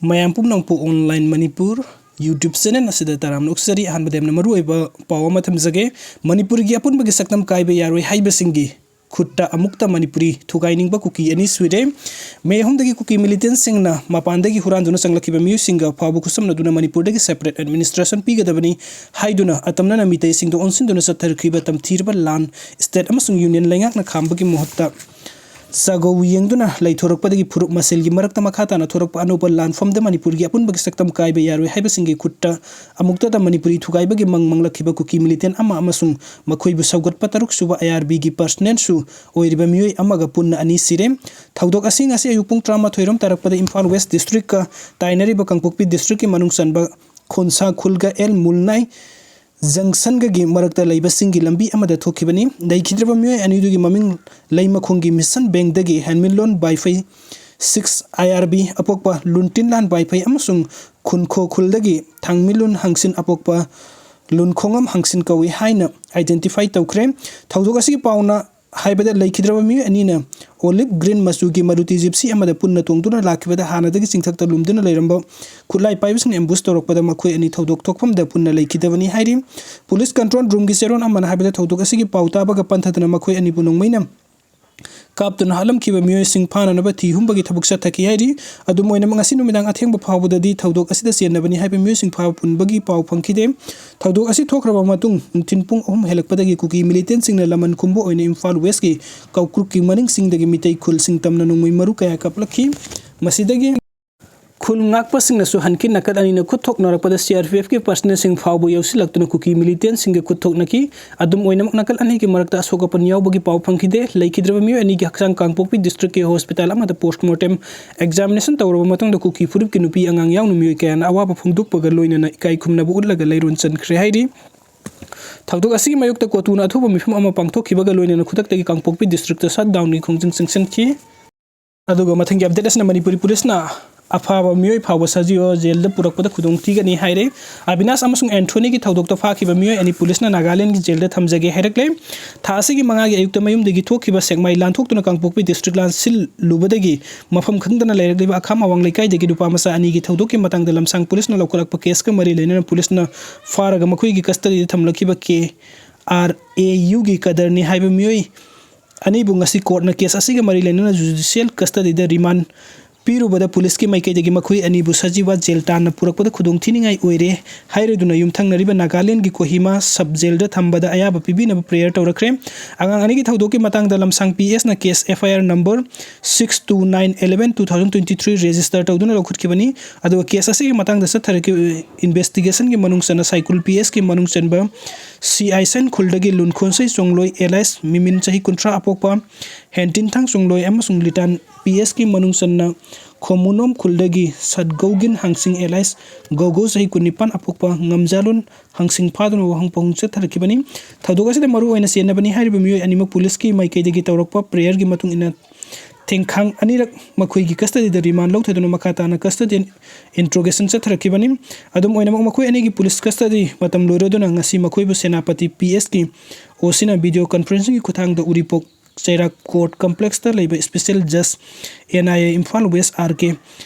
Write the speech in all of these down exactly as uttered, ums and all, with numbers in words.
ꯃꯌꯥꯝ ꯄꯨꯝꯅꯃꯛꯄꯨ online Manipur YouTube channel ꯑꯁꯤꯗ ꯇꯔꯥꯝꯅ ꯑꯣꯛꯆꯔꯤ꯫ ꯑꯍꯥꯟꯕꯗ ꯌꯥꯝꯅ ꯃꯔꯨꯑꯣꯏꯕ ꯄꯥꯎ ꯑꯃ ꯊꯝꯖꯒꯦ꯫ ꯃꯅꯤꯄꯨꯔꯒꯤ ꯑꯄꯨꯟꯕꯒꯤ ꯁꯛꯇꯝ ꯀꯥꯏꯕ ꯌꯥꯔꯣꯏ ꯍꯥꯏꯕꯁꯤꯡꯒꯤ ꯈꯨꯠꯇ ꯑꯃꯨꯛꯇ ꯃꯅꯤꯄꯨꯔꯤ ꯊꯨꯒꯥꯏꯅꯤꯡꯕ ꯀꯨꯀꯤ ꯑꯅꯤ ꯁꯨꯔꯦ꯫ ꯃꯦ ꯑꯍꯨꯝꯗꯒꯤ ꯀꯨꯀꯤ ꯃꯤꯂꯤꯇꯦꯟꯁꯤꯡꯅ ꯃꯄꯥꯟꯗꯒꯤ ꯍꯨꯔꯥꯟꯗꯨꯅ ꯆꯪꯂꯛꯈꯤꯕ ꯃꯤꯑꯣꯏꯁꯤꯡꯒ ꯐꯥꯎꯕ ꯈꯨꯠꯁꯝꯅꯗꯨꯅ ꯃꯅꯤꯄꯨꯔꯗꯒꯤ ꯁꯦꯄꯔꯦꯠ ꯑꯦꯗꯃꯤꯅꯤꯁꯇ꯭ꯔꯦꯁꯟ ꯄꯤꯒꯗꯕꯅꯤ ꯍꯥꯏꯗꯨꯅ ꯑꯇꯝꯅꯅ ꯃꯤꯇꯩꯁꯤꯡꯗ ꯑꯣꯟꯁꯤꯟꯗꯨꯅ ꯆꯠꯊꯔꯛꯈꯤꯕ ꯇꯝꯊꯤꯔꯕ ꯂꯥꯟ ꯁ꯭ꯇꯦꯠ ꯑꯃꯁꯨꯡ ꯌꯨꯅꯤꯌꯟ ꯂꯩꯉꯥꯛꯅ ꯈꯥꯝꯕꯒꯤ ꯃꯍꯨꯠꯇ ꯆꯥꯒꯧ ꯌꯦꯡꯗꯨꯅ ꯂꯩꯊꯣꯔꯛꯄꯗꯒꯤ ꯐꯨꯔꯨꯞ ꯃꯁꯦꯜꯒꯤ ꯃꯔꯛꯇ ꯃꯈꯥ ꯇꯥꯅ ꯊꯣꯔꯛꯄ ꯑꯅꯧꯕ ꯂꯥꯟꯐꯝꯗ ꯃꯅꯤꯄꯨꯔꯒꯤ ꯑꯄꯨꯟꯕꯒꯤ ꯁꯛꯇꯝ ꯀꯥꯏꯕ ꯌꯥꯔꯣꯏ ꯍꯥꯏꯕꯁꯤꯡꯒꯤ ꯈꯨꯠꯇ ꯑꯃꯨꯛꯇꯗ ꯃꯅꯤꯄꯨꯔꯤ ꯊꯨꯒꯥꯏꯕꯒꯤ ꯃꯪ ꯃꯪꯂꯛꯈꯤꯕ ꯀꯨꯀꯤ ꯃꯤꯂꯤꯇꯦꯟ ꯑꯃ ꯑꯃꯁꯨꯡ ꯃꯈꯣꯏꯕꯨ ꯁꯧꯒꯠꯄ ꯇꯔꯨꯛ ꯁꯨꯕ ꯑꯥꯏ ꯑꯥꯔ ꯕꯤꯒꯤ ꯄꯔꯁꯅꯦꯜꯁꯨ ꯑꯣꯏꯔꯤꯕ ꯃꯤꯑꯣꯏ ꯑꯃꯒ ꯄꯨꯟꯅ ꯑꯅꯤ ꯁꯤꯔꯦ꯫ ꯊꯧꯗꯣꯛ ꯑꯁꯤ ꯉꯁꯤ ꯑꯌꯨꯛ ꯄꯨꯡ ꯇꯔꯥꯃꯥꯊꯣꯏ ꯔꯣꯝ ꯇꯥꯔꯛꯄꯗ ꯏꯝꯐꯥꯜ ꯋꯦꯁ ꯗꯤꯁꯇ꯭ꯔꯤꯛꯀ ꯇꯥꯏꯅꯔꯤꯕ ꯀꯥꯡꯄꯣꯛꯄꯤ ꯗꯤꯁꯇ꯭ꯔꯤꯛꯀꯤ ꯃꯅꯨꯡ ꯆꯟꯕ ꯈꯣꯟꯁꯥ ꯈꯨꯜꯒ ꯑꯦꯜ ꯃꯨꯜꯅꯥꯏ ꯖꯪꯁꯟꯒꯒꯤ ꯃꯔꯛꯇ ꯂꯩꯕꯁꯤꯡꯒꯤ ꯂꯝꯕꯤ ꯑꯃꯗ ꯊꯣꯛꯈꯤꯕꯅꯤ꯫ ꯂꯩꯈꯤꯗ꯭ꯔꯕ ꯃꯤꯑꯣꯏ ꯑꯅꯤꯗꯨꯒꯤ ꯃꯃꯤꯡ ꯂꯩꯃꯈꯣꯡꯒꯤ ꯃꯤꯁꯟ ꯕꯦꯡꯗꯒꯤ ꯍꯦꯟꯃꯤꯟꯂꯣꯟ ꯕꯥꯏꯐꯩ ꯁꯤꯛꯁ ꯑꯥꯏ ꯑꯥꯔ ꯕꯤ ꯑꯄꯣꯛꯄ ꯂꯨꯟꯇꯤꯟꯂꯥꯟ ꯕꯥꯏꯐꯩ ꯑꯃꯁꯨꯡ ꯈꯨꯟꯈꯣ ꯈꯨꯜꯗꯒꯤ ꯊꯥꯡꯃꯤꯂꯨꯟ ꯍꯪꯁꯤꯟ ꯑꯄꯣꯛꯄ ꯂꯨꯟꯈꯣꯉꯝ ꯍꯪꯁꯤꯟ ꯀꯧꯏ ꯍꯥꯏꯅ ꯑꯥꯏꯗꯦꯟꯇꯤꯐꯥꯏ ꯇꯧꯈ꯭ꯔꯦ꯫ ꯊꯧꯗꯣꯛ ꯑꯁꯤꯒꯤ ꯄꯥꯎꯅ ꯍꯥꯏꯕꯗ ꯂꯩꯈꯤꯗ꯭ꯔꯕ ꯃꯤꯑꯣꯏ ꯑꯅꯤꯅ ꯑꯣꯂꯤꯚ ꯒ꯭ꯔꯤꯟ ꯃꯆꯨꯒꯤ ꯃꯔꯨꯇꯤ ꯖꯤꯞꯁꯤ ꯑꯃꯗ ꯄꯨꯟꯅ ꯇꯣꯡꯗꯨꯅ ꯂꯥꯛꯈꯤꯕꯗ ꯍꯥꯟꯅꯗꯒꯤ ꯆꯤꯡꯊꯛꯇ ꯂꯨꯝꯗꯨꯅ ꯂꯩꯔꯝꯕ ꯈꯨꯠꯂꯥꯏ ꯄꯥꯏꯕꯁꯤꯡꯅ ꯑꯦꯝꯕꯨꯁ ꯇꯧꯔꯛꯄꯗ ꯃꯈꯣꯏ ꯑꯅꯤ ꯊꯧꯗꯣꯛ ꯊꯣꯛꯐꯝꯗ ꯄꯨꯟꯅ ꯂꯩꯈꯤꯗꯕꯅꯤ ꯍꯥꯏꯔꯤ꯫ ꯄꯨꯂꯤꯁ ꯀꯟꯇ꯭ꯔꯣꯜ ꯔꯨꯝꯒꯤ ꯆꯦꯔꯣꯜ ꯑꯃꯅ ꯍꯥꯏꯕꯗ ꯊꯧꯗꯣꯛ ꯑꯁꯤꯒꯤ ꯄꯥꯎ ꯇꯥꯕꯒ ꯄꯟꯊꯗꯅ ꯃꯈꯣꯏ ꯑꯅꯤꯕꯨ ꯅꯣꯡꯃꯩꯅ ꯀꯥꯞꯇꯨꯅ ꯍꯥꯠꯂꯝꯈꯤꯕ ꯃꯤꯑꯣꯏꯁꯤꯡ ꯐꯥꯅꯅꯕ ꯊꯤ ꯍꯨꯝꯕꯒꯤ ꯊꯕꯛ ꯆꯠꯊꯈꯤ ꯍꯥꯏꯔꯤ꯫ ꯑꯗꯨꯝ ꯑꯣꯏꯅꯃꯛ, ꯉꯁꯤ ꯅꯨꯃꯤꯗꯥꯡ ꯑꯊꯦꯡꯕ ꯐꯥꯎꯕꯗꯗꯤ ꯊꯧꯗꯣꯛ ꯑꯁꯤꯗ ꯆꯦꯟꯅꯕꯅꯤ ꯍꯥꯏꯕ ꯃꯤꯑꯣꯏꯁꯤꯡ ꯐꯥꯕ ꯄꯨꯟꯕꯒꯤ ꯄꯥꯎ ꯐꯪꯈꯤꯗꯦ꯫ ꯊꯧꯗꯣꯛ ꯑꯁꯤ ꯊꯣꯛꯈ꯭ꯔꯕ ꯃꯇꯨꯡ ꯅꯨꯡꯊꯤꯜ ꯄꯨꯡ ꯑꯍꯨꯝ ꯍꯦꯜꯂꯛꯄꯗꯒꯤ ꯀꯨꯀꯤ ꯃꯤꯂꯤꯇꯦꯟꯁꯤꯡꯅ ꯂꯃꯟ ꯈꯨꯝꯕ ꯑꯣꯏꯅ ꯏꯝꯐꯥꯜ ꯋꯦꯁꯀꯤ ꯀꯧꯀ꯭ꯔꯨꯛꯀꯤ ꯃꯅꯤꯡꯁꯤꯡꯗꯒꯤ ꯃꯤꯇꯩ ꯈꯨꯜꯁꯤꯡ ꯇꯝꯅ ꯅꯣꯡꯃꯩ ꯃꯔꯨ ꯀꯌꯥ ꯀꯥꯞꯂꯛꯈꯤ꯫ ꯃꯁꯤꯗꯒꯤ ꯈꯨꯜ ꯉꯥꯛꯄꯁꯤꯡꯅꯁꯨ ꯍꯟꯈꯤ꯫ ꯅꯥꯀꯜ ꯑꯅꯤꯅ ꯈꯨꯠ ꯊꯣꯛꯅꯔꯛꯄꯗ ꯁꯤ ꯑꯥꯔ ꯄꯤ ꯑꯦꯐꯀꯤ ꯄꯔꯁꯅꯦꯜꯁꯤꯡ ꯐꯥꯎꯕ ꯌꯥꯎꯁꯤꯜꯂꯛꯇꯨꯅ ꯀꯨꯀꯤ ꯃꯤꯂꯤꯇꯦꯟꯁꯤꯡꯒ ꯈꯨꯠ ꯊꯣꯛꯅꯈꯤ꯫ ꯑꯗꯨꯝ ꯑꯣꯏꯅꯃꯛ, ꯅꯥꯀꯜ ꯑꯅꯤꯒꯤ ꯃꯔꯛꯇ ꯑꯁꯣꯛ ꯑꯄꯟ ꯌꯥꯎꯕꯒꯤ ꯄꯥꯎ ꯐꯪꯈꯤꯗꯦ꯫ ꯂꯩꯈꯤꯗ꯭ꯔꯕ ꯃꯤꯑꯣꯏ ꯑꯅꯤꯒꯤ ꯍꯛꯆꯥꯡ ꯀꯥꯡꯄꯣꯛꯄꯤ ꯗꯤꯁꯇ꯭ꯔꯤꯛꯀꯤ ꯍꯣꯁꯄꯤꯇꯥꯜ ꯑꯃꯗ ꯄꯣꯁꯠꯃꯣꯔꯇꯦꯝ ꯑꯦꯛꯖꯥꯃꯤꯅꯦꯁꯟ ꯇꯧꯔꯕ ꯃꯇꯨꯡꯗ ꯀꯨꯀꯤ ꯐꯨꯔꯨꯞꯀꯤ ꯅꯨꯄꯤ ꯑꯉꯥꯡ ꯌꯥꯎꯅ ꯃꯤꯑꯣꯏ ꯀꯌꯥꯅ ꯑꯋꯥꯕ ꯐꯣꯡꯗꯣꯛꯄꯒ ꯂꯣꯏꯅꯅ ꯏꯀꯥꯏ ꯈꯨꯝꯅꯕ ꯎꯠꯂꯒ ꯂꯩꯔꯣꯟ ꯆꯟꯈ꯭ꯔꯦ ꯍꯥꯏꯔꯤ꯫ ꯊꯧꯗꯣꯛ ꯑꯁꯤꯒꯤ ꯃꯥꯌꯣꯛꯇ ꯀꯣꯇꯨꯅ ꯑꯊꯨꯕ ꯃꯤꯐꯝ ꯑꯃ ꯄꯥꯡꯊꯣꯛꯈꯤꯕꯒ ꯂꯣꯏꯅꯅ ꯈꯨꯗꯛꯇꯒꯤ ꯀꯥꯡꯄꯣꯛꯄꯤ ꯗꯤꯁꯇ꯭ꯔꯤꯛꯇ ꯁꯠ ꯗꯥꯎꯟꯒꯤ ꯈꯣꯡꯖꯪ ꯆꯪꯁꯤꯟꯈꯤ꯫ ꯑꯗꯨꯒ ꯃꯊꯪꯒꯤ ꯑꯞꯗꯦꯠ ꯑꯁꯤꯅ ꯃꯅꯤꯄꯨꯔꯤ ꯄꯨꯂꯤꯁꯅ ꯑꯐꯥꯕ ꯃꯤꯑꯣꯏ ꯐꯥꯎꯕ ꯁꯖꯤꯋ ꯖꯦꯜꯗ ꯄꯨꯔꯛꯄꯗ ꯈꯨꯗꯣꯡ ꯊꯤꯒꯅꯤ ꯍꯥꯏꯔꯦ꯫ ꯑꯕꯤꯅꯥꯁ ꯑꯃꯁꯨꯡ ꯑꯦꯟꯊꯣꯅꯤꯒꯤ ꯊꯧꯗꯣꯛꯇ ꯐꯥꯈꯤꯕ ꯃꯤꯑꯣꯏ ꯑꯅꯤ ꯄꯨꯂꯤꯁꯅ ꯅꯥꯒꯥꯂꯦꯟꯒꯤ ꯖꯦꯜꯗ ꯊꯝꯖꯒꯦ ꯍꯥꯏꯔꯛꯂꯦ꯫ ꯊꯥ ꯑꯁꯤꯒꯤ ꯃꯉꯥꯒꯤ ꯑꯌꯨꯛꯇ ꯃꯌꯨꯝꯗꯒꯤ ꯊꯣꯛꯈꯤꯕ ꯁꯦꯛꯃꯥꯏ ꯂꯥꯟꯊꯣꯛꯇꯨꯅ ꯀꯥꯡꯄꯣꯛꯄꯤ ꯗꯤꯁꯇ꯭ꯔꯤꯛ ꯂꯥꯟꯁꯤꯜꯂꯨꯕꯗꯒꯤ ꯃꯐꯝ ꯈꯪꯗꯅ ꯂꯩꯔꯛꯂꯤꯕ ꯑꯈꯥꯝ ꯑꯋꯥꯡ ꯂꯩꯀꯥꯏꯗꯒꯤ ꯅꯨꯄꯥ ꯃꯆꯥ ꯑꯅꯤꯒꯤ ꯊꯧꯗꯣꯛꯀꯤ ꯃꯇꯥꯡꯗ ꯂꯝꯁꯥꯡ ꯄꯨꯂꯤꯁꯅ ꯂꯧꯈꯠꯂꯛꯄ ꯀꯦꯁꯀ ꯃꯔꯤ ꯂꯩꯅꯅ ꯄꯨꯂꯤꯁꯅ ꯐꯥꯔꯒ ꯃꯈꯣꯏꯒꯤ ꯀꯁꯇꯗꯤꯗ ꯊꯝꯂꯛꯈꯤꯕ ꯀꯦ ꯑꯥꯔ ꯑꯦ ꯌꯨꯒꯤ ꯀꯗꯔꯅꯤ ꯍꯥꯏꯕ ꯃꯤꯑꯣꯏ ꯑꯅꯤꯕꯨ ꯉꯁꯤ ꯀꯣꯔꯠꯅ ꯀꯦꯁ ꯑꯁꯤꯒ ꯃꯔꯤ ꯂꯩꯅꯅ ꯖꯨꯗꯤꯁꯤꯌꯦꯜ ꯀꯁꯇꯗꯤꯗ ꯔꯤꯃꯥꯟ ꯄꯤꯔꯨꯕꯗ ꯄꯨꯂꯤꯁꯀꯤ ꯃꯥꯏꯀꯩꯗꯒꯤ ꯃꯈꯣꯏ ꯑꯅꯤꯕꯨ ꯁꯖꯤꯋꯥ ꯖꯦꯜ ꯇꯥꯟꯅ ꯄꯨꯔꯛꯄꯗ ꯈꯨꯗꯣꯡꯊꯤꯅꯤꯡꯉꯥꯏ ꯑꯣꯏꯔꯦ ꯍꯥꯏꯔꯗꯨꯅ ꯌꯨꯝꯊꯪꯅꯔꯤꯕ ꯅꯥꯒꯥꯂꯦꯟꯒꯤ ꯀꯣꯍꯤꯃꯥ ꯁꯕ ꯖꯦꯜꯗ ꯊꯝꯕꯗ ꯑꯌꯥꯕ ꯄꯤꯕꯤꯅꯕ ꯄ꯭ꯔꯦꯌꯔ ꯇꯧꯔꯛꯈ꯭ꯔꯦ꯫ ꯑꯉꯥꯡ ꯑꯅꯤꯒꯤ ꯊꯧꯗꯣꯛꯀꯤ ꯃꯇꯥꯡꯗ ꯂꯝꯁꯥꯡ ꯄꯤ ꯑꯦꯁꯅ case F I R number six two nine eleven two thousand twenty three register ꯇꯧꯗꯨꯅ ꯂꯧꯈꯠꯈꯤꯕꯅꯤ꯫ ꯑꯗꯨꯒ ꯀꯦꯁ ꯑꯁꯤꯒꯤ ꯃꯇꯥꯡꯗ ꯆꯠꯊꯔꯛꯈꯤꯕ ꯏꯟꯚꯦꯁꯇꯤꯒꯦꯁꯟꯒꯤ ꯃꯅꯨꯡ ꯆꯟꯅ ꯁꯥꯏꯀꯨꯜ ꯄꯤ ꯑꯦꯁꯀꯤ ꯃꯅꯨꯡ ꯆꯟꯕ ꯁꯤ ꯑꯥꯏ ꯁꯟ ꯈꯨꯜꯗꯒꯤ ꯂꯨꯟꯈꯣꯟꯁꯩ ꯆꯣꯡꯂꯣꯏ ꯑꯦꯂꯥꯏꯁ ꯃꯤꯃꯤꯟ ꯆꯍꯤ ꯀꯨꯟꯊ꯭ꯔꯥ ꯑꯄꯣꯛꯄ, ꯍꯦꯟꯇꯤꯟꯊꯥꯡ ꯆꯣꯡꯂꯣꯏ ꯑꯃꯁꯨꯡ ꯂꯤꯇꯥꯟ ꯄꯤ ꯑꯦꯁꯀꯤ ꯃꯅꯨꯡ ꯆꯟꯅ ꯈꯣꯃꯨꯅꯣꯝ ꯈꯨꯜꯗꯒꯤ ꯁꯠꯒꯧꯒꯤꯟ ꯍꯥꯡꯁꯤꯡ ꯑꯦꯂꯥꯏꯁ ꯒꯧꯒꯧ ꯆꯍꯤ ꯀꯨꯟꯅꯤꯄꯥꯟ ꯑꯄꯣꯛꯄ ꯉꯝꯖꯥꯂꯨꯟ ꯍꯥꯡꯁꯤꯡ ꯐꯥꯗꯨꯅ ꯋꯥꯍꯪ ꯄꯥꯎꯈꯨꯝ ꯆꯠꯊꯔꯛꯈꯤꯕꯅꯤ꯫ ꯊꯧꯗꯣꯛ ꯑꯁꯤꯗ ꯃꯔꯨ ꯑꯣꯏꯅ ꯆꯦꯟꯅꯕꯅꯤ ꯍꯥꯏꯔꯤꯕ ꯃꯤꯑꯣꯏ ꯑꯅꯤꯃꯛ ꯄꯨꯂꯤꯁꯀꯤ ꯃꯥꯏꯀꯩꯗꯒꯤ ꯇꯧꯔꯛꯄ ꯄ꯭ꯔꯦꯌꯔꯒꯤ ꯃꯇꯨꯡ ꯏꯟꯅ ꯊꯦꯡꯈꯥꯡ ꯑꯅꯤꯔꯛ ꯃꯈꯣꯏꯒꯤ ꯀꯁꯇꯗꯤꯗ ꯔꯤꯃꯥꯟ ꯂꯧꯊꯗꯨꯅ ꯃꯈꯥ ꯇꯥꯅ ꯀꯁꯇꯗꯤ ꯏꯟꯇ꯭ꯔꯣꯒꯦꯁꯟ ꯆꯠꯊꯔꯛꯈꯤꯕꯅꯤ꯫ ꯑꯗꯨꯝ ꯑꯣꯏꯅꯃꯛ ꯃꯈꯣꯏ ꯑꯅꯤꯒꯤ ꯄꯨꯂꯤꯁ ꯀꯁꯇꯗꯤ ꯃꯇꯝ ꯂꯣꯏꯔꯗꯨꯅ ꯉꯁꯤ ꯃꯈꯣꯏꯕꯨ ꯁꯦꯅꯥꯄꯇꯤ ꯄꯤ ꯑꯦꯁꯀꯤ ꯑꯣ ꯁꯤꯅ ꯚꯤꯗꯤꯑꯣ ꯀꯟꯐꯔꯦꯟꯁꯤꯡꯒꯤ ꯈꯨꯠꯊꯥꯡꯗ ꯎꯔꯤꯄꯣꯛ ꯆꯩꯔꯥꯛ ꯀꯣꯔꯠ ꯀꯝꯄ꯭ꯂꯦꯛꯁꯇ ꯂꯩꯕ ꯏꯁꯄꯤꯁꯦꯜ ꯖꯁ N I A Imphal west R K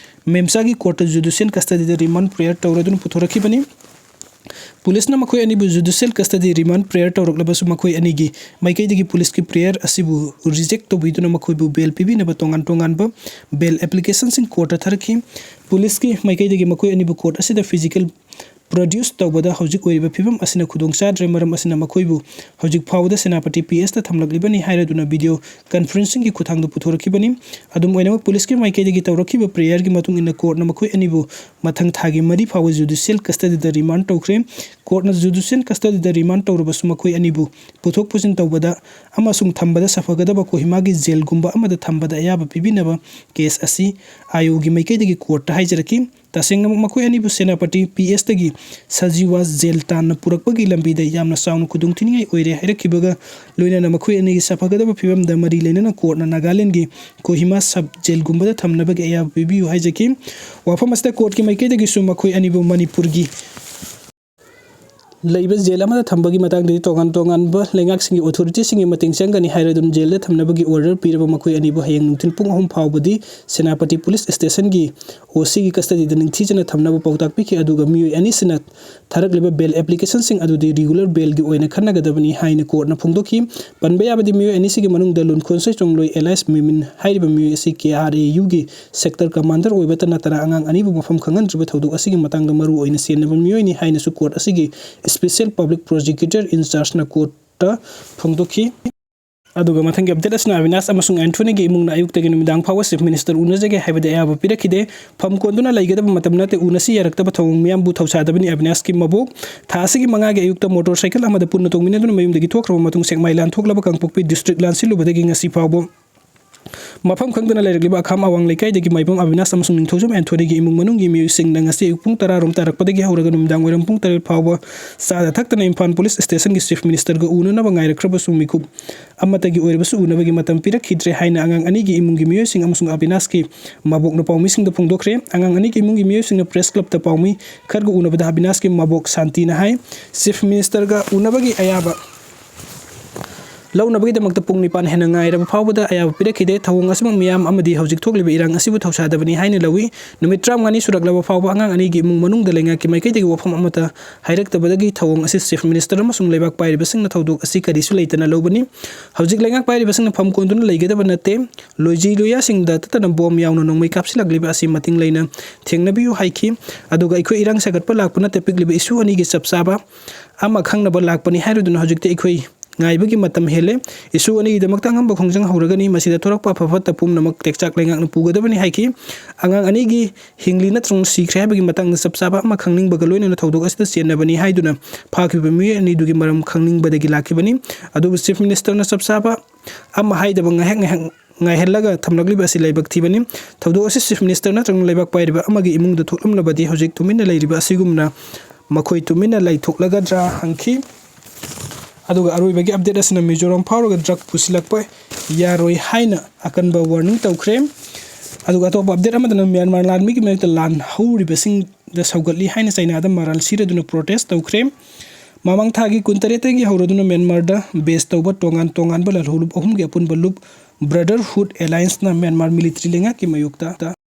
ꯃꯦꯝꯆꯥꯒꯤ ꯀꯣꯔꯠꯇ ꯖꯨꯗꯤꯁꯤꯌꯦꯜ ꯀꯁꯇꯗꯤꯗ ꯔꯤꯃꯥꯟ ꯄ꯭ꯔꯦꯌꯔ ꯇꯧꯔꯗꯨꯅ ꯄꯨꯊꯣꯔꯛꯈꯤꯕꯅꯤ꯫ ꯄꯨꯂꯤꯁꯅ ꯃꯈꯣꯏ ꯑꯅꯤꯕꯨ ꯖꯨꯗꯤꯁꯤꯌꯦꯜ ꯀꯁꯇꯗꯤ ꯔꯤꯃꯥꯟ ꯄ꯭ꯔꯦꯌꯔ ꯇꯧꯔꯛꯂꯕꯁꯨ ꯃꯈꯣꯏ ꯑꯅꯤꯒꯤ ꯃꯥꯏꯀꯩꯗꯒꯤ ꯄꯨꯂꯤꯁꯀꯤ ꯄ꯭ꯔꯦꯌꯔ ꯑꯁꯤꯕꯨ ꯔꯤꯖꯦꯛ ꯇꯧꯕꯤꯗꯨꯅ ꯃꯈꯣꯏꯕꯨ ꯕꯦꯜ ꯄꯤꯕꯤꯅꯕ ꯇꯣꯉꯥꯟ ꯇꯣꯉꯥꯟꯕ ꯕꯦꯜ ꯑꯦꯄ꯭ꯂꯤꯀꯦꯁꯟꯁꯤꯡ ꯀꯣꯔꯠꯇ ꯊꯥꯔꯛꯈꯤ꯫ ꯄꯨꯂꯤꯁꯀꯤ ꯃꯥꯏꯀꯩꯗꯒꯤ ꯃꯈꯣꯏ ꯑꯅꯤꯕꯨ ꯀꯣꯔꯠ ꯑꯁꯤꯗ ꯐꯤꯖꯤꯀꯦꯜ ꯄ꯭ꯔꯣꯗ꯭ꯌꯨꯁ ꯇꯧꯕꯗ ꯍꯧꯖꯤꯛ ꯑꯣꯏꯔꯤꯕ ꯐꯤꯕꯝ ꯑꯁꯤꯅ ꯈꯨꯗꯣꯡ ꯆꯥꯗ꯭ꯔꯦ, ꯃꯔꯝ ꯑꯁꯤꯅ ꯃꯈꯣꯏꯕꯨ ꯍꯧꯖꯤꯛ ꯐꯥꯎꯕꯗ ꯁꯦꯅꯥꯄꯇꯤ ꯄꯤ ꯑꯦꯁꯇ ꯊꯝꯂꯛꯂꯤꯕꯅꯤ ꯍꯥꯏꯔꯗꯨꯅ ꯚꯤꯗꯤꯑꯣ ꯀꯟꯐꯔꯦꯟꯁꯤꯡꯒꯤ ꯈꯨꯠꯊꯥꯡꯗ ꯄꯨꯊꯣꯔꯛꯈꯤꯕꯅꯤ꯫ ꯑꯗꯨꯝ ꯑꯣꯏꯅꯃꯛ ꯄꯨꯂꯤꯁꯀꯤ ꯃꯥꯏꯀꯩꯗꯒꯤ ꯇꯧꯔꯛꯈꯤꯕ ꯄ꯭ꯔꯦꯌꯔꯒꯤ ꯃꯇꯨꯡ ꯏꯟꯅ ꯀꯣꯔꯠꯅ ꯃꯈꯣꯏ ꯑꯅꯤꯕꯨ ꯃꯊꯪ ꯊꯥꯒꯤ ꯃꯔꯤ ꯐꯥꯎꯕ ꯖꯨꯗꯤꯁꯤꯌꯦꯜ ꯀꯁꯇꯗꯤꯗ ꯔꯤꯃꯥꯟ ꯇꯧꯈ꯭ꯔꯦ꯫ ꯀꯣꯔꯠꯅ ꯖꯨꯗꯤꯁꯤꯌꯦꯜ ꯀꯁꯇꯗꯤꯗ ꯔꯤꯃꯥꯟ ꯇꯧꯔꯕꯁꯨ ꯃꯈꯣꯏ ꯑꯅꯤꯕꯨ ꯄꯨꯊꯣꯛ ꯄꯨꯁꯤꯟ ꯇꯧꯕꯗ ꯑꯃꯁꯨꯡ ꯊꯝꯕꯗ ꯁꯥꯐꯒꯗꯕ ꯀꯣꯍꯤꯃꯥꯒꯤ ꯖꯦꯜꯒꯨꯝꯕ ꯑꯃꯗ ꯊꯝꯕꯗ ꯑꯌꯥꯕ ꯄꯤꯕꯤꯅꯕ ꯀꯦꯁ ꯑꯁꯤ ꯑꯥꯏ ꯑꯣꯒꯤ ꯃꯥꯏꯀꯩꯗꯒꯤ ꯀꯣꯔꯠꯇ ꯍꯥꯏꯖꯔꯛꯈꯤ꯫ ꯇꯁꯦꯡꯅꯃꯛ ꯃꯈꯣꯏ ꯑꯅꯤꯕꯨ ꯁꯦꯅꯥꯄꯇꯤ ꯄꯤ ꯑꯦꯁꯇꯒꯤ ꯁꯖꯤꯋꯥ ꯖꯦꯜ ꯇꯥꯟꯅ ꯄꯨꯔꯛꯄꯒꯤ ꯂꯝꯕꯤꯗ ꯌꯥꯝꯅ ꯆꯥꯎꯅ ꯈꯨꯗꯣꯡꯊꯤꯅꯤꯡꯉꯥꯏ ꯑꯣꯏꯔꯦ ꯍꯥꯏꯔꯛꯈꯤꯕꯒ ꯂꯣꯏꯅꯅ ꯃꯈꯣꯏ ꯑꯅꯤꯒꯤ ꯁꯥꯐꯒꯗꯕ ꯐꯤꯕꯝꯗ ꯃꯔꯤ ꯂꯩꯅꯅ ꯀꯣꯔꯠꯅ ꯅꯥꯒꯥꯂꯦꯟꯒꯤ ꯀꯣꯍꯤꯃꯥ ꯁꯕ ꯖꯦꯜꯒꯨꯝꯕꯗ ꯊꯝꯅꯕꯒꯤ ꯑꯌꯥꯕ ꯄꯤꯕꯤꯌꯨ ꯍꯥꯏꯖꯈꯤ꯫ ꯋꯥꯐꯝ ꯑꯁꯤꯗ ꯀꯣꯔꯠꯀꯤ ꯃꯥꯏꯀꯩꯗꯒꯤꯁꯨ ꯃꯈꯣꯏ ꯑꯅꯤꯕꯨ ꯃꯅꯤꯄꯨꯔꯒꯤ ꯂꯩꯕ ꯖꯦꯜ ꯑꯃꯗ ꯊꯝꯕꯒꯤ ꯃꯇꯥꯡꯗꯗꯤ ꯇꯣꯉꯥꯟ ꯇꯣꯉꯥꯟꯕ ꯂꯩꯉꯥꯛꯁꯤꯡꯒꯤ ꯑꯣꯊꯣꯔꯤꯇꯤꯁꯤꯡꯒꯤ ꯃꯇꯦꯡ ꯆꯪꯒꯅꯤ ꯍꯥꯏꯔꯗꯨꯅ ꯖꯦꯜꯗ ꯊꯝꯅꯕꯒꯤ ꯑꯣꯔꯗꯔ ꯄꯤꯔꯕ ꯃꯈꯣꯏ ꯑꯅꯤꯕꯨ ꯍꯌꯦꯡ ꯅꯨꯡꯊꯤꯜ ꯄꯨꯡ ꯑꯍꯨꯝ ꯐꯥꯎꯕꯗꯤ ꯁꯦꯅꯥꯄꯇꯤ ꯄꯨꯂꯤꯁ ꯁ꯭ꯇꯦꯁꯟꯒꯤ ꯑꯣ ꯁꯤꯒꯤ ꯀꯁꯇꯗꯤꯗ ꯅꯤꯡꯊꯤꯖꯅ ꯊꯝꯅꯕ ꯄꯥꯎꯇꯥꯛ ꯄꯤꯈꯤ꯫ ꯑꯗꯨꯒ ꯃꯤꯑꯣꯏ ꯑꯅꯤꯁꯤꯅ ꯊꯥꯔꯛꯂꯤꯕ ꯕꯦꯜ ꯑꯦꯄ꯭ꯂꯤꯀꯦꯁꯟꯁꯤꯡ ꯑꯗꯨꯗꯤ ꯔꯤꯒꯨꯂꯔ ꯕꯦꯜꯒꯤ ꯑꯣꯏꯅ ꯈꯟꯅꯒꯗꯕꯅꯤ ꯍꯥꯏꯅ ꯀꯣꯔꯠꯅ ꯐꯣꯡꯗꯣꯛꯈꯤ꯫ ꯄꯟꯕ ꯌꯥꯕꯗꯤ ꯃꯤꯑꯣꯏ ꯑꯅꯤꯁꯤꯒꯤ ꯃꯅꯨꯡꯗ ꯂꯨꯟꯈꯣꯟꯁꯩ ꯆꯣꯡꯂꯣꯏ ꯑꯦꯂꯥꯏꯁ ꯃꯤꯃꯤꯟ ꯍꯥꯏꯔꯤꯕ ꯃꯤꯑꯣꯏ ꯑꯁꯤ ꯀꯦ ꯑꯥꯔ ꯑꯦ ꯌꯨꯒꯤ ꯁꯦꯛꯇꯔ ꯀꯃꯥꯟꯗꯔ ꯑꯣꯏꯕꯇ ꯅꯠꯇꯅ ꯑꯉꯥꯡ ꯑꯅꯤꯕꯨ ꯃꯐꯝ ꯈꯪꯍꯟꯗ꯭ꯔꯤꯕ ꯊꯧꯗꯣꯛ ꯑꯁꯤꯒꯤ ꯃꯇꯥꯡꯗ ꯃꯔꯨ ꯑꯣꯏꯅ ꯆꯦꯟꯅꯕ ꯃꯤꯑꯣꯏꯅꯤ ꯍꯥꯏꯅꯁꯨ ꯀꯣꯔꯠ ꯑꯁꯤꯒꯤ ꯁ꯭ꯄꯦꯁꯤꯌꯦꯜ ꯄꯕ꯭ꯂꯤꯛ ꯄ꯭ꯔꯣꯁꯤꯀ꯭ꯌꯨꯇꯔ ꯏꯟ ꯆꯥꯔꯖꯅ ꯀꯣꯔꯠꯇ ꯐꯣꯡꯗꯣꯛꯈꯤ꯫ ꯑꯗꯨꯒ ꯃꯊꯪꯒꯤ ꯑꯞꯗꯦꯠ ꯑꯁꯤꯅ ꯑꯕꯤꯅꯥꯁ ꯑꯃꯁꯨꯡ ꯑꯦꯟꯊꯣꯅꯤꯒꯤ ꯏꯃꯨꯡꯅ ꯑꯌꯨꯛꯇꯒꯤ ꯅꯨꯃꯤꯗꯥꯡ ꯐꯥꯎꯕ ꯆꯤꯐ ꯃꯤꯅꯤꯁꯇꯔ ꯎꯅꯖꯒꯦ ꯍꯥꯏꯕꯗꯤ ꯑꯌꯥꯕ ꯄꯤꯔꯛꯈꯤꯗꯦ꯫ ꯐꯝ ꯀꯣꯟꯗꯨꯅ ꯂꯩꯒꯗꯕ ꯃꯇꯝ ꯅꯠꯇꯦ꯫ ꯎꯅꯁꯤ ꯌꯥꯔꯛꯇꯕ ꯊꯧꯑꯣꯡ ꯃꯤꯌꯥꯝꯕꯨ ꯊꯧꯁꯥꯗꯕꯅꯤ꯫ ꯑꯕꯤꯅꯥꯁꯀꯤ ꯃꯕꯣꯛ ꯊꯥ ꯑꯁꯤꯒꯤ ꯃꯉꯥꯒꯤ ꯑꯌꯨꯛꯇ ꯃꯣꯇꯣꯔ ꯁꯥꯏꯀꯜ ꯑꯃꯗ ꯄꯨꯟꯅ ꯇꯣꯡꯃꯤꯟꯅꯗꯨꯅ ꯃꯌꯨꯝꯗꯒꯤ ꯊꯣꯛꯈ꯭ꯔꯕ ꯃꯇꯨꯡ ꯁꯦꯛꯃꯥꯏ ꯂꯥꯟꯊꯣꯛꯂꯕ ꯀꯥꯡꯄꯣꯛꯄꯤ ꯗꯤꯁꯇ꯭ꯔꯤꯛ ꯂꯥꯟꯁꯤꯜꯂꯨꯕꯗꯒꯤ ꯉꯁꯤ ꯐꯥꯎꯕ ꯃꯐꯝ ꯈꯪꯗꯅ ꯂꯩꯔꯛꯂꯤꯕ ꯑꯈꯥꯝ ꯑꯋꯥꯡ ꯂꯩꯀꯥꯏꯗꯒꯤ ꯃꯥꯏꯕꯝ ꯑꯕꯤꯅꯥꯁ ꯑꯃꯁꯨꯡ ꯅꯤꯡꯊꯧꯖꯝ ꯑꯦꯟꯊꯣꯅꯤꯒꯤ ꯏꯃꯨꯡ ꯃꯅꯨꯡꯒꯤ ꯃꯤꯑꯣꯏꯁꯤꯡꯅ ꯉꯁꯤ ꯑꯌꯨꯛ ꯄꯨꯡ ꯇꯔꯥ ꯔꯣꯝ ꯇꯥꯔꯛꯄꯗꯒꯤ ꯍꯧꯔꯒ ꯅꯨꯃꯤꯗꯥꯡ ꯋꯥꯏꯔꯝ ꯄꯨꯡ ꯇꯔꯦꯠ ꯐꯥꯎꯕ ꯆꯥꯗ ꯊꯛꯇꯅ ꯏꯝꯐꯥꯜ ꯄꯨꯂꯤꯁ ꯁ꯭ꯇꯦꯁꯟꯒꯤ ꯆꯤꯐ ꯃꯤꯅꯤꯁꯇꯔꯒ ꯎꯅꯅꯕ ꯉꯥꯏꯔꯛꯈ꯭ꯔꯕꯁꯨ ꯃꯤꯀꯨꯞ ꯑꯃꯠꯇꯒꯤ ꯑꯣꯏꯔꯕꯁꯨ ꯎꯅꯕꯒꯤ ꯃꯇꯝ ꯄꯤꯔꯛꯈꯤꯗ꯭ꯔꯦ ꯍꯥꯏꯅ ꯑꯉꯥꯡ ꯑꯅꯤꯒꯤ ꯏꯃꯨꯡꯒꯤ ꯃꯤꯑꯣꯏꯁꯤꯡ ꯑꯃꯁꯨꯡ ꯑꯕꯤꯅꯥꯁꯀꯤ ꯃꯕꯣꯛꯅ ꯄꯥꯎꯃꯤꯁꯤꯡꯗ ꯐꯣꯡꯗꯣꯛꯈ꯭ꯔꯦ꯫ ꯑꯉꯥꯡ ꯑꯅꯤꯒꯤ ꯏꯃꯨꯡꯒꯤ ꯃꯤꯑꯣꯏꯁꯤꯡꯅ ꯄ꯭ꯔꯦꯁ ꯀ꯭ꯂꯕꯇ ꯄꯥꯎꯃꯤ ꯈꯔꯒ ꯎꯅꯕꯗ ꯑꯕꯤꯅꯥꯁꯀꯤ ꯃꯕꯣꯛ ꯁꯥꯟꯇꯤꯅ ꯍꯥꯏ, ꯆꯤꯐ ꯃꯤꯅꯤꯁꯇꯔꯒ ꯎꯅꯕꯒꯤ ꯑꯌꯥꯕ ꯂꯧꯅꯕꯒꯤꯗꯃꯛꯇ ꯄꯨꯡ ꯅꯤꯄꯥꯟ ꯍꯦꯟꯅ ꯉꯥꯏꯔꯕ ꯐꯥꯎꯕꯗ ꯑꯌꯥꯕ ꯄꯤꯔꯛꯈꯤꯗꯦ꯫ ꯊꯧꯑꯣꯡ ꯑꯁꯤꯃꯛ ꯃꯤꯌꯥꯝ ꯑꯃꯗꯤ ꯍꯧꯖꯤꯛ ꯊꯣꯛꯂꯤꯕ ꯏꯔꯥꯡ ꯑꯁꯤꯕꯨ ꯊꯧꯁꯥꯗꯕꯅꯤ ꯍꯥꯏꯅ ꯂꯧꯏ꯫ ꯅꯨꯃꯤꯠ ꯇꯔꯥꯃꯉꯥꯅꯤ ꯁꯨꯔꯛꯂꯕ ꯐꯥꯎꯕ ꯑꯉꯥꯡ ꯑꯅꯤꯒꯤ ꯏꯃꯨꯡ ꯃꯅꯨꯡꯗ ꯂꯩꯉꯥꯛꯀꯤ ꯃꯥꯏꯀꯩꯗꯒꯤ ꯋꯥꯐꯝ ꯑꯃꯠꯇ ꯍꯥꯏꯔꯛꯇꯕꯗꯒꯤ ꯊꯧꯑꯣꯡ ꯑꯁꯤ ꯆꯤꯐ ꯃꯤꯅꯤꯁꯇꯔ ꯑꯃꯁꯨꯡ ꯂꯩꯕꯥꯛ ꯄꯥꯏꯔꯤꯕꯁꯤꯡꯅ ꯊꯧꯗꯣꯛ ꯑꯁꯤ ꯀꯔꯤꯁꯨ ꯂꯩꯇꯅ ꯂꯧꯕꯅꯤ꯫ ꯍꯧꯖꯤꯛ ꯂꯩꯉꯥꯛ ꯄꯥꯏꯔꯤꯕꯁꯤꯡꯅ ꯐꯝ ꯀꯣꯟꯗꯨꯅ ꯂꯩꯒꯗꯕ ꯅꯠꯇꯦ꯫ ꯂꯣꯏꯖꯤ ꯂꯣꯏꯌꯥꯁꯤꯡꯗ ꯇꯠꯇꯅ ꯕꯣꯝ ꯌꯥꯎꯅ ꯅꯣꯡꯃꯩ ꯀꯥꯞꯁꯤꯜꯂꯛꯂꯤꯕ ꯑꯁꯤ ꯃꯇꯤꯡ ꯂꯩꯅ ꯊꯦꯡꯅꯕꯤꯌꯨ ꯍꯥꯏꯈꯤ꯫ ꯑꯗꯨꯒ ꯑꯩꯈꯣꯏ ꯏꯔꯥꯡ ꯁꯥꯒꯠꯄ ꯂꯥꯛꯄ ꯅꯠꯇꯦ, ꯄꯤꯛꯂꯤꯕ ꯏꯁꯨ ꯑꯅꯤꯒꯤ ꯆꯞ ꯆꯥꯕ ꯑꯃ ꯈꯪꯅꯕ ꯂꯥꯛꯄꯅꯤ ꯍꯥꯏꯔꯗꯨꯅ ꯍꯧꯖꯤꯛꯇꯤ ꯑꯩꯈꯣꯏ ꯉꯥꯏꯕꯒꯤ ꯃꯇꯝ ꯍꯦꯜꯂꯦ꯫ ꯏꯁꯨ ꯑꯅꯤꯒꯤꯗꯃꯛꯇ ꯑꯉꯝꯕ ꯈꯣꯡꯖꯪ ꯍꯧꯔꯒꯅꯤ꯫ ꯃꯁꯤꯗ ꯊꯣꯔꯛꯄ ꯑꯐ ꯐꯠꯇ ꯄꯨꯝꯅꯃꯛ ꯇꯦꯛꯆꯥꯛ ꯂꯩꯉꯥꯛꯅ ꯄꯨꯒꯗꯕꯅꯤ ꯍꯥꯏꯈꯤ꯫ ꯑꯉꯥꯡ ꯑꯅꯤꯒꯤ ꯍꯤꯡꯂꯤ ꯅꯠꯇ꯭ꯔꯒ ꯁꯤꯈ꯭ꯔꯦ ꯍꯥꯏꯕꯒꯤ ꯃꯇꯥꯡꯗ ꯆꯞ ꯆꯥꯕ ꯑꯃ ꯈꯪꯅꯤꯡꯕꯒ ꯂꯣꯏꯅꯅ ꯊꯧꯗꯣꯛ ꯑꯁꯤꯗ ꯆꯦꯟꯅꯕꯅꯤ ꯍꯥꯏꯗꯨꯅ ꯐꯥꯈꯤꯕ ꯃꯤꯑꯣꯏ ꯑꯅꯤꯗꯨꯒꯤ ꯃꯔꯝ ꯈꯪꯅꯤꯡꯕꯗꯒꯤ ꯂꯥꯛꯈꯤꯕꯅꯤ꯫ ꯑꯗꯨꯕꯨ ꯆꯤꯐ ꯃꯤꯅꯤꯁꯇꯔꯅ ꯆꯞ ꯆꯥꯕ ꯑꯃ ꯍꯥꯏꯗꯕ ꯉꯥꯏꯍꯥꯛ ꯉꯥꯏꯍꯥꯛ ꯉꯥꯏꯍꯜꯂꯒ ꯊꯝꯂꯛꯂꯤꯕ ꯑꯁꯤ ꯂꯥꯏꯕꯛ ꯊꯤꯕꯅꯤ꯫ ꯊꯧꯗꯣꯛ ꯑꯁꯤ Chief Minister ꯅꯠꯇ꯭ꯔꯒ ꯂꯩꯕꯥꯛ ꯄꯥꯏꯔꯤꯕ ꯑꯃꯒꯤ ꯏꯃꯨꯡꯗ ꯊꯣꯛꯂꯝꯂꯕꯗꯤ ꯍꯧꯖꯤꯛ ꯇꯨꯃꯤꯟꯅ ꯂꯩꯔꯤꯕ ꯑꯁꯤꯒꯨꯝꯅ ꯃꯈꯣꯏ ꯇꯨꯃꯤꯟꯅ ꯂꯩꯊꯣꯛꯂꯒꯗ꯭ꯔꯥ ꯍꯪꯈꯤ꯫ ꯑꯗꯨꯒ ꯑꯔꯣꯏꯕꯒꯤ update ꯑꯁꯤꯅ ꯃꯤꯖꯣꯔꯥꯝ ꯐꯥꯎꯔꯒ drug ꯄꯨꯁꯤꯜꯂꯛꯄ ꯌꯥꯔꯣꯏ ꯍꯥꯏꯅ ꯑꯀꯟꯕ warning ꯇꯧꯈ꯭ꯔꯦ꯫ ꯑꯗꯨꯒ ꯑꯇꯣꯞꯄ update ꯑꯃꯗꯅ ꯃ꯭ꯌꯥꯟꯃꯥꯔ ꯂꯥꯟꯃꯤꯒꯤ ꯃꯥꯌꯣꯛꯇ ꯂꯥꯟ ꯍꯧꯔꯤꯕꯁꯤꯡꯗ ꯁꯧꯒꯠꯂꯤ ꯍꯥꯏꯅ ꯆꯩꯅꯥꯗ ꯃꯔꯥꯜ ꯁꯤꯔꯗꯨꯅ protest ꯇꯧꯈ꯭ꯔꯦ꯫ ꯃꯃꯥꯡ ꯊꯥꯒꯤ ꯀꯨꯟꯇꯔꯦꯠꯇꯒꯤ ꯍꯧꯔꯗꯨꯅ ꯃ꯭ꯌꯥꯟꯃꯥꯔꯗ base ꯇꯧꯕ ꯇꯣꯉꯥꯟ ꯇꯣꯉꯥꯟꯕ ꯂꯥꯜꯍꯧꯂꯨꯞ ꯑꯍꯨꯝꯒꯤ ꯑꯄꯨꯟꯕ ꯂꯨꯞ Brotherhood Allianceꯅ ꯃ꯭ꯌꯥꯟꯃꯥꯔ military ꯂꯩꯉꯥꯛꯀꯤ ꯃꯥꯌꯣꯛꯇ